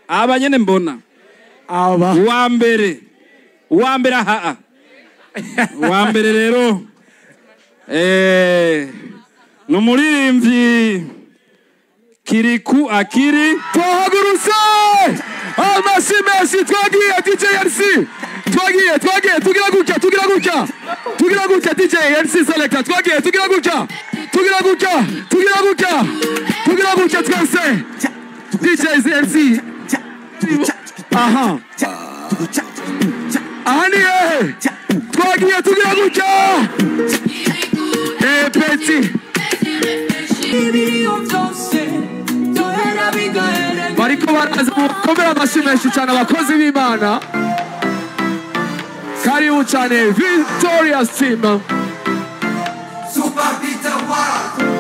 Aba nyene mbona. Aba. Uwa mbere. Uwa mbere aha. Uwa mbere rero. Ni umuririmbyi Kirikou Akili. Twahagurutse! Amashyi menshi twagiye DJ RC. Twagiye, twagiye, tugira gutya, tugira gutya. Tugira gutya DJ RC Selector. Twagiye, tugira gutya. Tugira gutya, tugira gutya. Tugira gutya twese. DJ RC. Aha. Aha ni hehe? Twagiye, tugira gutya. Eh petit. Bariko baraza mukomera amashyi menshi cyane abakozi b'Imana. Karibu cyane Victorious Team. Super Peter World.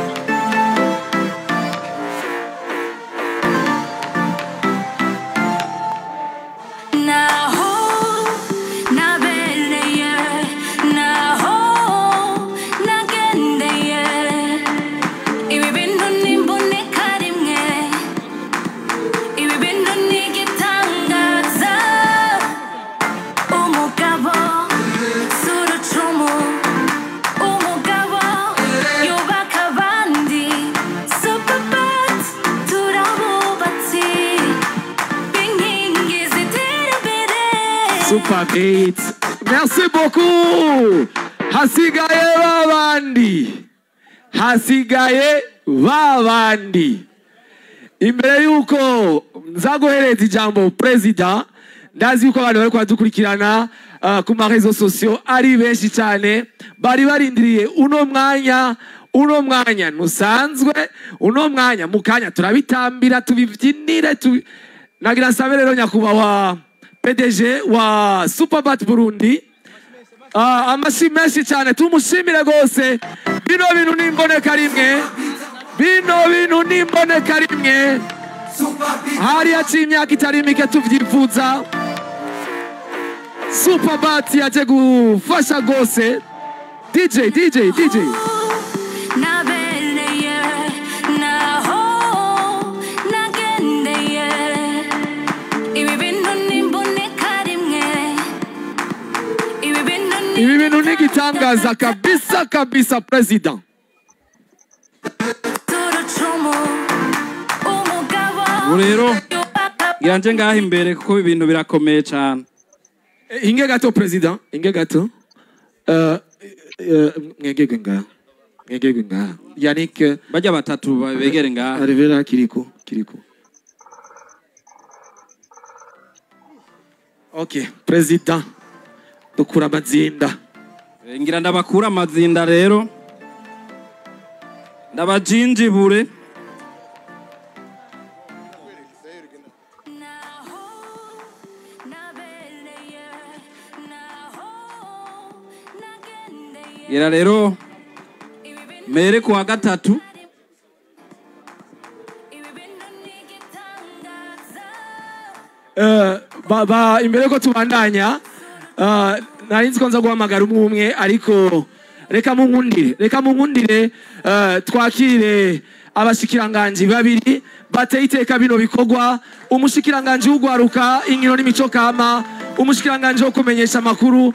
Super Beat. Merci beaucoup. Hasigaye babandi. Hasigaye babandi. Imbere yuko nzaguhereza ijambo president, ndazi yuko abantu bariko badukurikirana ku ma réseaux sociaux ari benshi cyane, bari barindiriye uno mwanya, uno mwanya ntusanzwe, uno mwanya mukanya turabitambira tubivyinire nagira nsabe rero nyakubahwa PDG wa Superbat Burundi. Amashyi menshi cyane tumushimire gose. Bino bintu nimboneka rimwe. Bino bintu nimboneka rimwe. Hari haciye imyaka itari mike tuvyifuza. Superbat yaje gufasha gose. DJ, DJ, DJ. Ibi bintu ni igitangaza kabisa kabisa president. Ubu rero ngira nje ngaha imbere kuko ibintu birakomeye cyane. Inge gato president, inge gato. Mwegegwe ngaha. Mwegegwe ngaha. Yannick bajya batatu begere ngaha. Arrivera Kirikou, Kirikou. Okay, president. Dukura amazinda. Ngira ndabakura amazinda rero. Ndabajinjibure. Ngira rero mere kuwa gatatu. Ba imbere ko tubandanya. Nari nzi ko nza guhamagara umwe umwe ariko reka munkundire, reka munkundire twakire abashikiranganji babiri bateye iteka bino bikorwa. Umushikiranganji w'ugwaruka inkino n'imico kama, umushikiranganji wo kumenyesha amakuru.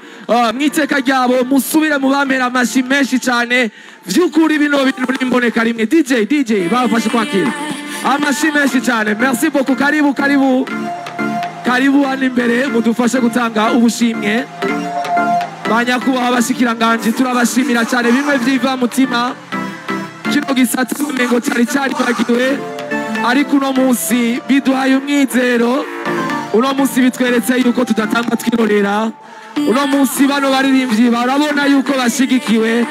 Mwiteka ryabo musubire mu bamera amashi menshi cyane. Vy'ukuri bino bintu nimboneka rimwe. DJ, DJ bafashe kwakira amashi menshi cyane. Merci beaucoup. Karibu, karibu. Karibu hano imbere mudufashe gutanga ubushimwe. Banyakubaha abashikiranganji turabashimira cyane bimwe vyiva mutima. Kino gisata umengo cyari cyaribagiwe, ariko uno munsi biduhaye umwizero. Uno munsi bitweretse yuko tudatamba twirorera. Uno munsi bano baririmbyi barabona yuko bashigikiwe.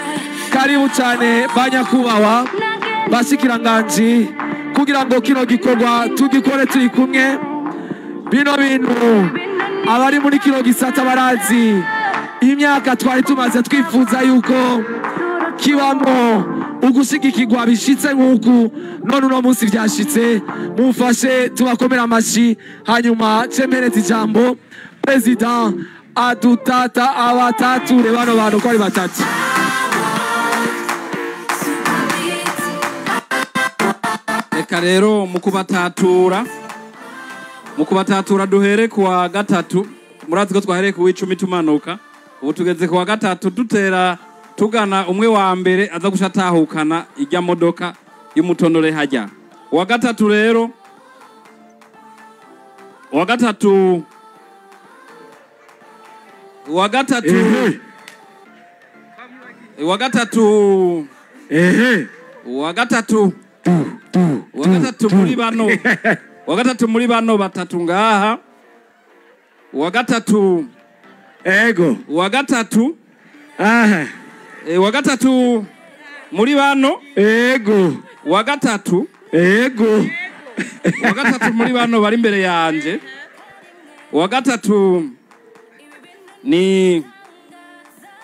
Karibu cyane banyakubahwa bashikiranganji kugira ngo kino gikorwa tugikore turi kumwe. Bino bintu abari muri kino gisata barazi imyaka twari tumaze twifuza yuko kibamo ugushigikirwa bishitse nk'uku, none uno munsi vyashitse. Mumfashe tubakomera amashi, hanyuma cemereze ijambo president adutata abatature bano bantu ko ari batatu. Reka rero mu kubatatura Mu kubatatura duhere kuwa gatatu, murazi ko twahereye ku w'icumi tumanuka, ubu tugeze kuwa gatatu dutera tugana umwe wa mbere aza guca atahukana ijya modoka y'umutonore hajya. Uwa gatatu rero, uwa gatatu, uwa gatatu, uwa gatatu, uwa gatatu, uwa gatatu muri bano, uwa gatatu muri bano batatu ngaha, uwa gatatu, ego, uwa gatatu, aha, uwa gatatu muri bano, ego, uwa gatatu, ego, uwa gatatu muri bano bari imbere yanje, uwa gatatu ni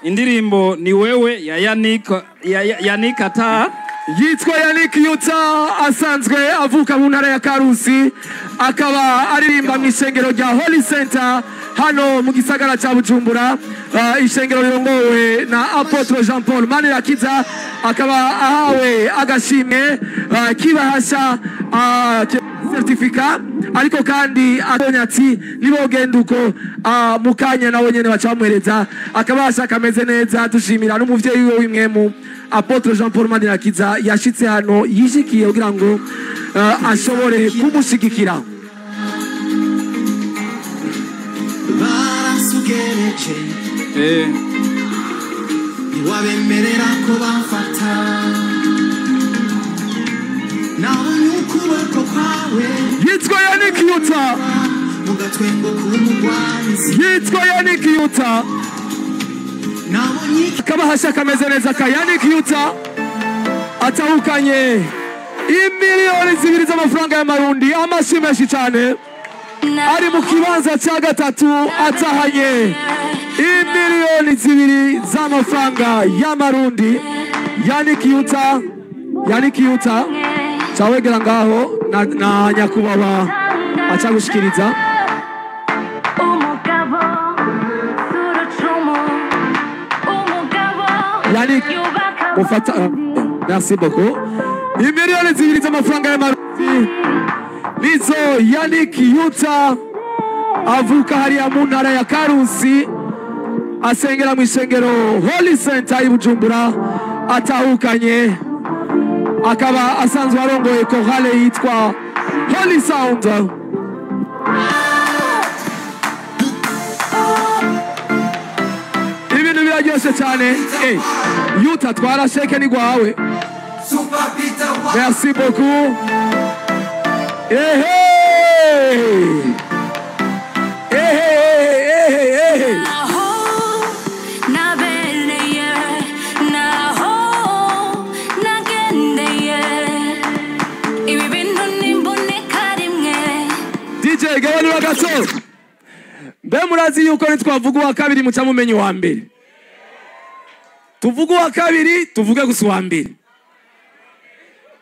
indirimbo ni wewe ya Yannick, ya Yannick Atar. Yitwa Yannick Yuta, asanzwe avuka mu ntara ya Karusi, akaba aririmba mu ishengero rya Holy Center hano mu gisagara ca Bujumbura, ishengero rirongowe na Apotre Jean Paul Manirakiza, akaba ahawe agashimwe kibahasha certificat, ariko kandi abonye ati nibogenda uko mukanya nawe nyene bacamuhereza akabasha kameze neza. Dushimira n'umuvyeyi wiwe w'imwemu Apotre Jean Paul Manirakiza yashitse hano yishikiye kugira ngo ashobore kumushigikira. Barasugereje ntiwabemerera ko bamfata, nabonye ukuboko kwawe. Yitwa Yannick Yuta, mu gatwengo k'umugwanizi. Yitwa Yannick Yuta, nabonye akabahasha kameze neza ka Yannick Yuta, atahukanye imiliyoni 2 z'amafaranga y'amarundi, amashi menshi cyane, ari mu kibanza cya gatatu atahanye imiliyoni 2 z'amafaranga y'amarundi. Yannick Yuta, Yannick Yuta cawegera ngaho na nyakubahwa acagushikiriza. Yannick mufata, merci beaucoup. Imiliyoni 2 z'amafaranga y'amarundi nizo Yannick Yuta, avuka hariya mu ntara ya Karusi, asengera mu ishengero Holy Center i Bujumbura, atahukanye, akaba asanzwe arongoye chorale yitwa Holy Sound. Ibintu biraryoshe cyane. Yuta twara sheke ni gwawe. Merci beaucoup. Ehe! Ehe, ehe, ehe. DJ gabanura gato. Mbe murazi yuko nitwavuga uwa kabiri muca mumenye uwa mbere. Tuvuge uwa kabiri, tuvuge gusa uwa mbere.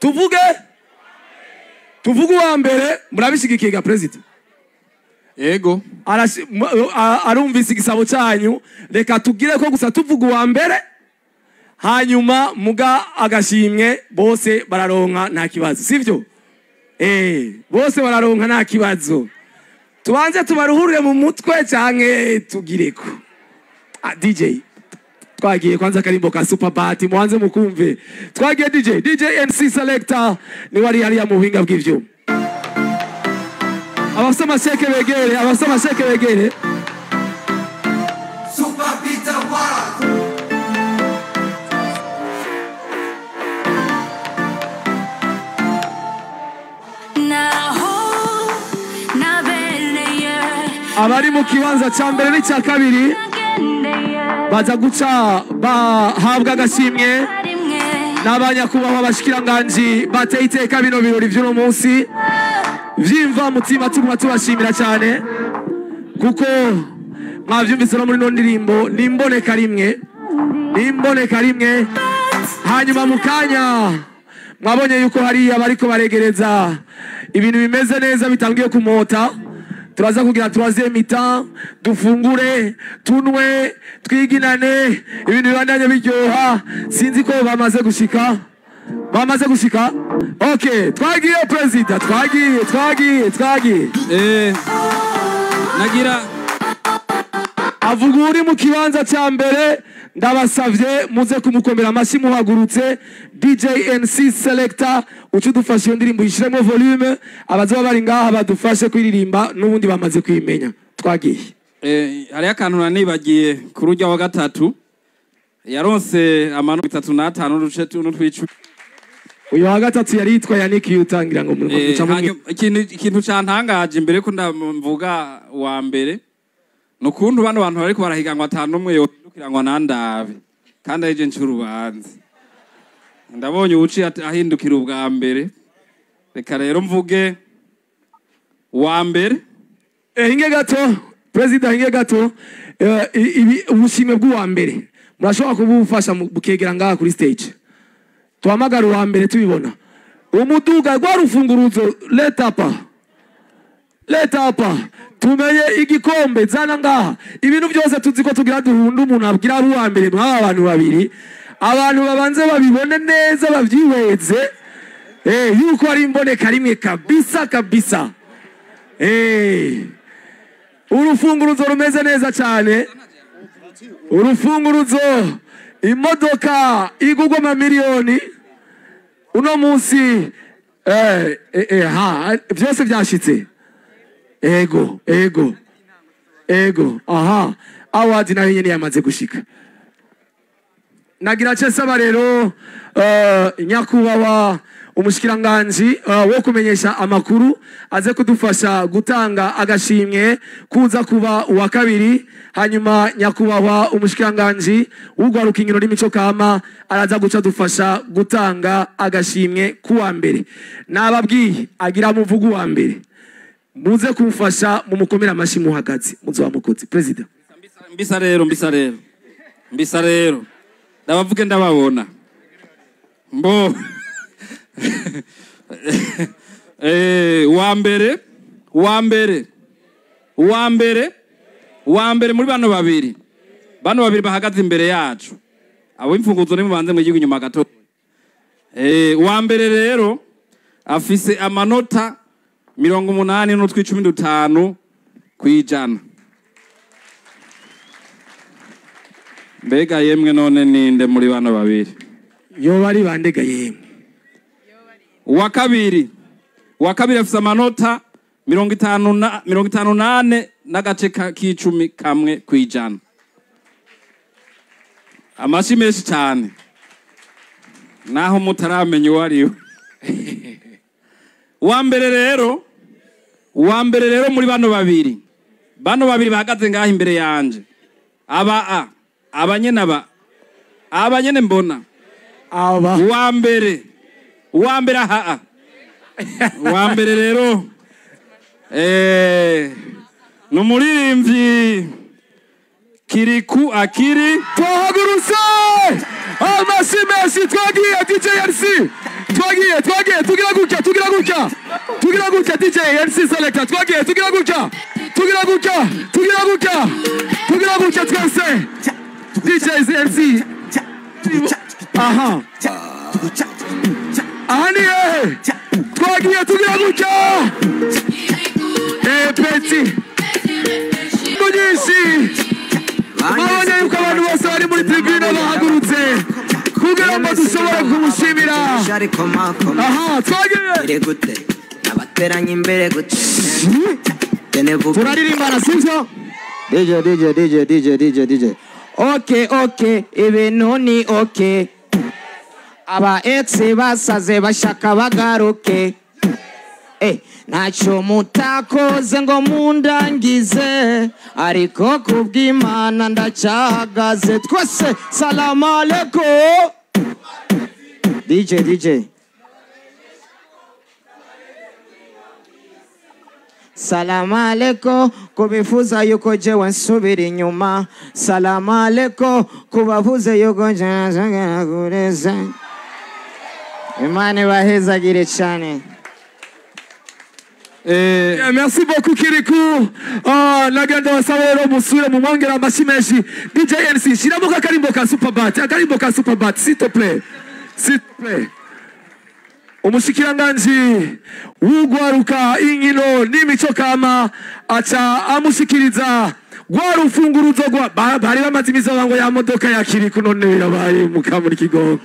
Tuvuge uwa mbere, murabishigikiye ga president. Ego. Arumvise igisabo cyanyu, reka tugire ko gusa tuvuga uwa mbere, hanyuma muga agashimwe bose bararonka nta kibazo, sivyo? Bose bararonka nta kibazo. Tubanze tubaruhurire mu mutwe canke tugireko. DJ twagiye kwanza karimbo ka Super Party, muanze mukumve. Twagiye DJ MC Selector ni wari hariya mu buhinga bw'ivyuma. Abafise amasheke begere, abafise amasheke begere. Super Peter World. Abari mu kibanza ca mbere n'icya kabiri baza guca bahabwa agashimwe n'abanyakubahwa abashikiranganji bateye iteka bino birori vy'uno munsi. Vyimva mutima tuguma tubashimira cyane, kuko mwavyumvise no muri no ndirimbo ni imboneka rimwe, ni imboneka rimwe. Hanyuma mu kanya mwabonye yuko hariya bariko baregereza ibintu bimeze neza bitangiye kumota. Turaza kugira troisième mi-temps, dufungure, tunwe, twiginane, ibintu bibandanye biryoha. Sinzi ko bamaze gushika. Bamaze gushika. Okay, twagiye perezida, twagiye, twagiye, twagiye. Nagira avuga uri mu kibanza cya mbere, ndabasavye muze kumukomera amashyi muhagurutse. DJ NC Selector, uce udufashe iyo ndirimbo uyishiremo volume, abazoba bari ngaha badufashe kuririmba n'ubundi bamaze kuyimenya. Twagiye. Hariho akantu nanibagiye kuri urya wa gatatu yaronse amanota 35 n'uduce n'utwicumi. Uyu wa gatatu yari yitwa Yannick Yutangira ngo muca mu Ikintu cantangaje imbere ko ndamvuga wa mbere nukuntu bano bantu bariko barahiganwa atanu umwe yohindukirangwa nandabe kandi aje ncurubanze ndabonye uci ahindukira ubwa mbere. Reka rero mvuge wa mbere. Hinge gato president, hinge gato. Ibi ubushimwe bw'uwa mbere murashobora kubufasha bukegera ngaha kuri stage. Tuhamagara uwa mbere tubibona. Umuduga rwa rufunguruzo, leta pa, leta pa, tumenye igikombe zana ngaha. Ibintu byose tuzi ko tugira duhunda umuntu abwira ari uwa mbere mw'aba bantu babiri, abantu babanze babibone neza babyihweze, yuko ari imboneka rimwe kabisa kabisa. Urufunguruzo rumeze neza cyane, urufunguruzo, imodoka igugwa amamiliyoni uno munsi. Ha byose byashitse. Ego, ego, ego. Aha award nayo nyene yamaze gushika. Nagira ce saba rero nyakubahwa umushikiranganji wo kumenyesha amakuru aze kudufasha gutanga agashimwe kuza kuba uwa kabiri, hanyuma nyakubahwa umushikiranganji w'urwaruka inkino n'imico kama araza guca dufasha gutanga agashimwe kuwa mbere. Nababwiye agira muvugo wa mbere, muze kumfasha mumukomera amashyi muhagaze muzo wa mukozi. President mbisa rero, mbisa rero, mbisa rero ndabavuge ndababona mbo. Wa mbere, wa mbere, wa mbere, wa mbere muri bano babiri, bano babiri bahagaze imbere yacu, abo imfunguzo ni mubanze mwigiwe inyuma gato. Wa mbere rero afise amanota 85.15 kwijana. Mbega yemwe none ninde muri bano babiri? Yo bari bandega yemwe. Wa kabiri, wa kabiri afise amanota 58 n'agace k'icumi kamwe kwijana. Amashi menshi cyane naho mutaramenya uwo ari we. Wa mbere rero, wa mbere rero muri bano babiri, bano babiri bahagaze ngaha imbere yanje, aba a abanyene aba abanyene mbona aba wa mbere, wa mbere aha wa mbere rero numuririmbyi Kirikou Akili. Twahagurutse amashyi menshi, twagiye DJ NC, twagiye, twagiye, tugira gutya, tugira gutya, tugira gutya. DJ NC Selector, twagiye, tugira gutya, tugira gutya, tugira gutya, tugira gutya twese. DJ NC, aha aha ni hehe? Twagiye, tugira gutya. Petit nyinshi mwabonye yuko abantu bose bari muri tribune bahagurutse kugira ngo dushobore kumushimira. Aha twagiye abateranye imbere gute turaririmbana sivyo? DJ DJ DJ DJ DJ DJ. Okay okay, ibintu ni okay. Aba ex basaze bashaka bagaruke. Ntacyo mutakoze ngo mundangize, ariko kubw'Imana ndacyahagaze. Twese salamu alaikum. DJ DJ salamu alaikum kubifuza yuko jewe nsubira inyuma. Salamu alaikum kubavuze yuko nje. Imana ibahezagire cyane. Merci beaucoup Kirikou. Nagenda basaba musubire mumwongera amashyi menshi. DJ NC shiramo akarimbo ka Superbat, akarimbo ka Superbat s'il te plaît, s'il te plaît. Umushikiranganji w'ugwaruka, inkino n'imico kama aca amushikiriza rwa rufunguruzo rwa bari bamaze imisi bavuga ngo ya modoka ya Kiriku, none birabaye mukamuri kigongo.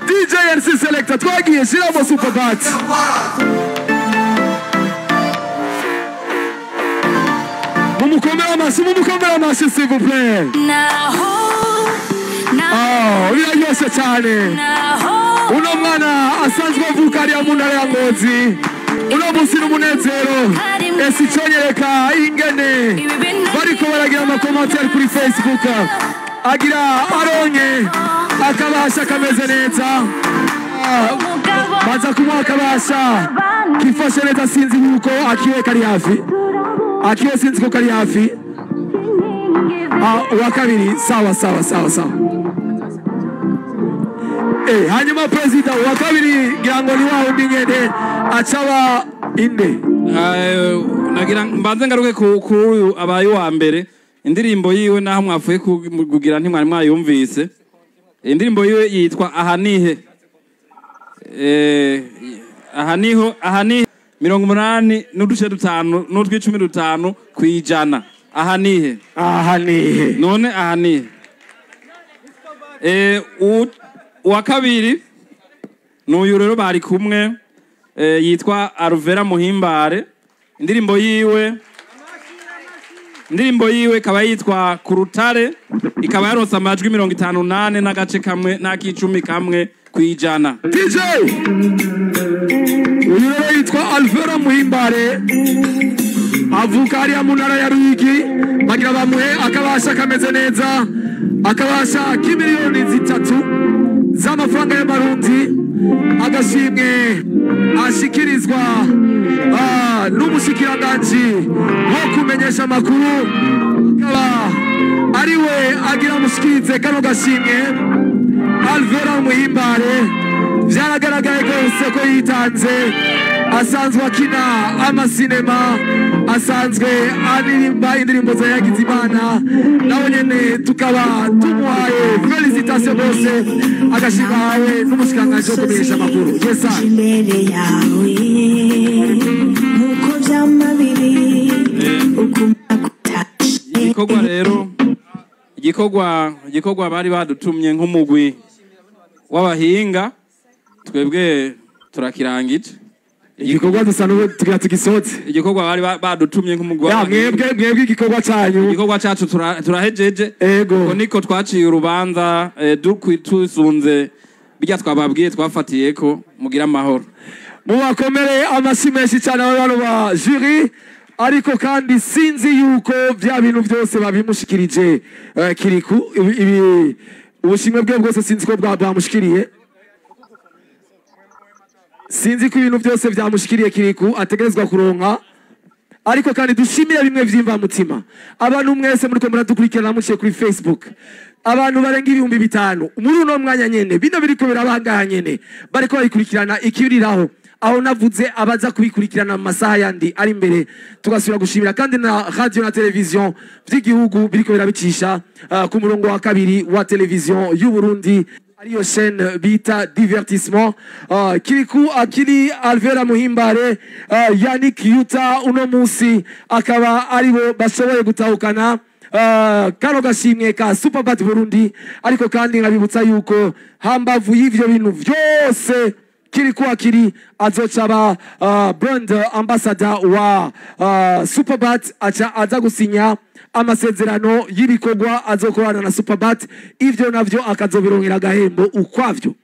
DJ NC Selector, twagiye, shiramo Superbat. Mumukomere amashyi, mumukomere amashyi, s'il vous plaît. Oh, biraryoshe cyane. Uno mwana asanzwe avuka hariya mu ntara ya Ngozi, uno munsi n'umunezero. Ese icyonyereka ingene bariko baragira ama commentaires kuri Facebook, agira aronye akabasha kameze neza. Baza kumuha akabasha kifashe neza. Sinzi yuko akiwe kari hafi, akiwe sinzi ko kari hafi. Ah, uwa kabiri, sawa sawa sawa sawa. Hanyuma perezida, uwa kabiri ngira ngo ni wa wundi nyene acaba inde. Nagira mbanze ngaruke ku uyu abaye uwa mbere. Indirimbo yiwe, naho mwapfuye kugira ntimwari mwayumvise, indirimbo yiwe yitwa "Aha nihe". Aha niho, aha nihe, 85.5 n'utw'icumi dutanu kw'ijana. Aha nihe. Aha nihe. None aha nihe. Uwa kabiri n'uyu rero bari kumwe, yitwa Aruvera Muhimbare. Indirimbo yiwe ikaba yitwa "Kurutare", ikaba yaronse amajwi 58 n'agace kamwe n'ak'icumi kamwe kw'ijana. DJ, uyu rero yitwa Alvera Muhimbare, avuka hariya mu ntara ya Ruyigi. Bagira bamuhe akabasha kameze neza, akabasha k'3 miliyoni z'amafaranga y'amarundi, agashimwe ashikirizwa n'umushikiranganji wo kumenyesha amakuru, akaba ariwe agira amushikirize kano gashimwe. Alvera Muhimbare vyaragaragaye rwose ko yitanze, asanzwe akina amasinema, asanzwe aririmba indirimbo za Yagizimana. Nawe nyene tukaba tumuhaye félicitations rwose, agashimwe ahawe n'umushikiranganji wo kumenyesha amakuru. Yes sir. Imbere yawe nkuko vyama biri uko umwaka utashe. Igikorwa rero, igikorwa bari badutumye nk'umugwi w'abahinga, twebwe turakirangije. Igikorwa dusa n'ubu tugira tugisoze. Igikorwa bari badutumye nk'umugwi Ya, w'abahinga. mwebwe igikorwa canyu. Igikorwa cacu turahejeje. Ego. Uko niko twaciye urubanza, tusunze bijya twababwiye twafatiyeko. Mugira amahoro. Mubakomere amashyi menshi cyane aba bantu ba jury. Ariko kandi sinzi yuko bya bintu byose babimushikirije. Kiriku ibi ubushimwe bwe bwose sinzi ko bwamushikiriye, sinzi ko ibintu byose byamushikiriye Kiriku ategerezwa kuronka. Ariko kandi dushimire bimwe vy'imvamutima abantu mwese muriko muradukurikirana muciye kuri Facebook, abantu barenga 5000 muri uno mwanya nyene. Bino biriko birabangaha nyene bariko babikurikirana ikibiriraho, aho navuze abaza kubikurikirana mu masaha yandi ari imbere. Tugasubira gushimira kandi na radio na television vy'igihugu biriko birabicisha ku murongo wa kabiri wa television y'u Burundi, ariyo chaîne bita divertissement. Kiriku Akili, Alvera Muhimbare, Yannick Yuta, uno munsi akaba aribo bashoboye gutahukana kano gashimwe ka Superbat Burundi. Ariko kandi nkabibutsa yuko hambavu y'ivyo bintu vyose, Kiriku Akili azoca aba brand ambassador wa Superbat, aca aza gusinya amasezerano y'ibikorwa azokorana na Superbat. Ivyo navyo akazobironkera agahembo ukwavyo.